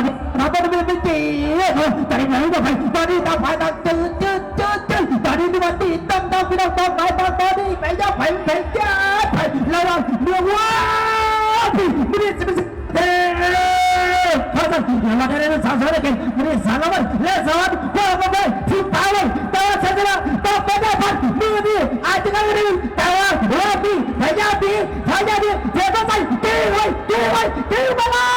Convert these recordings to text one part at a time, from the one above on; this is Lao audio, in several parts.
ດນີ້ ຕາບອດໄປ ໄປຕີ ຕອນນີ້ໄປ ຕາໄປ ຕອນນີ້ຕາໄປ ຕາຈືດ ຈືດ ຈືດ ຈືດ ຕອນນີ້ຖືວ່າຕີ ຕ້ອງ ຕ້ອງ ພີ່ນ້ອງ ຕ້ອງໄປ ຕ້ອງ ຕອນນີ້ໄປ ຢ່າໄປ ໄປ ຢ່າໄປ ລະວັງ ເມືອງ ວ້າວ ມື້ນີ້ຊິເປັນ ເອີ ຂໍສັ່ນ ລະວັງ ໄດ້ ໄດ້ ສາມ ສອງ ໄດ້ເກມ ມື້ນີ້ສາມ ລະວັງ ແລະ ສອງ ຄວ້າມາໄປ ທີມປາເວີ້ຍ ແຕ່ວ່າໄຊຊະນະຕ້ອງໄປໄດ້ພັນ ມື້ນີ້ອາດຈະໄດ້ໜຶ່ງ ແຕ່ວ່າ ໂອ້ ມີ ພະຍາຍາມດີ ພະຍາຍາມດີ ເທມາໃສ່ ຕີໄວ້ ຕີໄວ້ ຕີໄປເລີຍ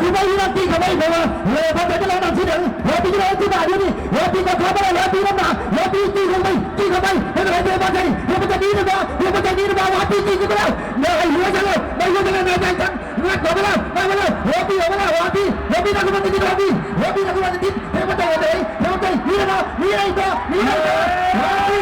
ຄືໄປຢູ່ນຳ ຕີເຂົ້າໄປ ເພາະວ່າ ເອີ ພະເຈົ້າຈະລອງນຳທີ່ໜຶ່ງ ເອີ ຕີຢູ່ທີ່ໜ້າຢູ່ນີ້ ເອີ ຕີກໍເຂົ້າມາແລ້ວ ເອີ ຕີນຳໜ້າ ເອີ ຕີ ຕີເຂົ້າໄປ ຕີເຂົ້າໄປ ເຮັດຈັ່ງໃດ ເທມາໃສ່ ເທມາໃສ່ ໜີນຳໜ້າ ເທມາໃສ່ ໜີນຳໜ້າ ວ່າ ຕີ ຕີຂຶ້ນມາແລ້ວ ເອີ ໃຫ້ຫົວຈັງເລີຍ ໃຫ້ຫົວຈັງເລີຍ ໃຫ້ຈັງ ງັດເຂົ້າໄປແລ້ວ ໄປມາແລ້ວ ໂຮປີ້ອອກມາແລ້ວ ໂຮປີ້ ໂຮປີ້ ນັກກຳມະການຕິດ ໂຮປີ້ ໂຮປີ້ ນັກກຳມະການຕິດ ເທມາໃສ່ ເທມາໃສ່ ໜີນຳໜ້າ ໜີນຳໜ້າ ໜີນຳໜ້າ ໜີນຳໜ້າ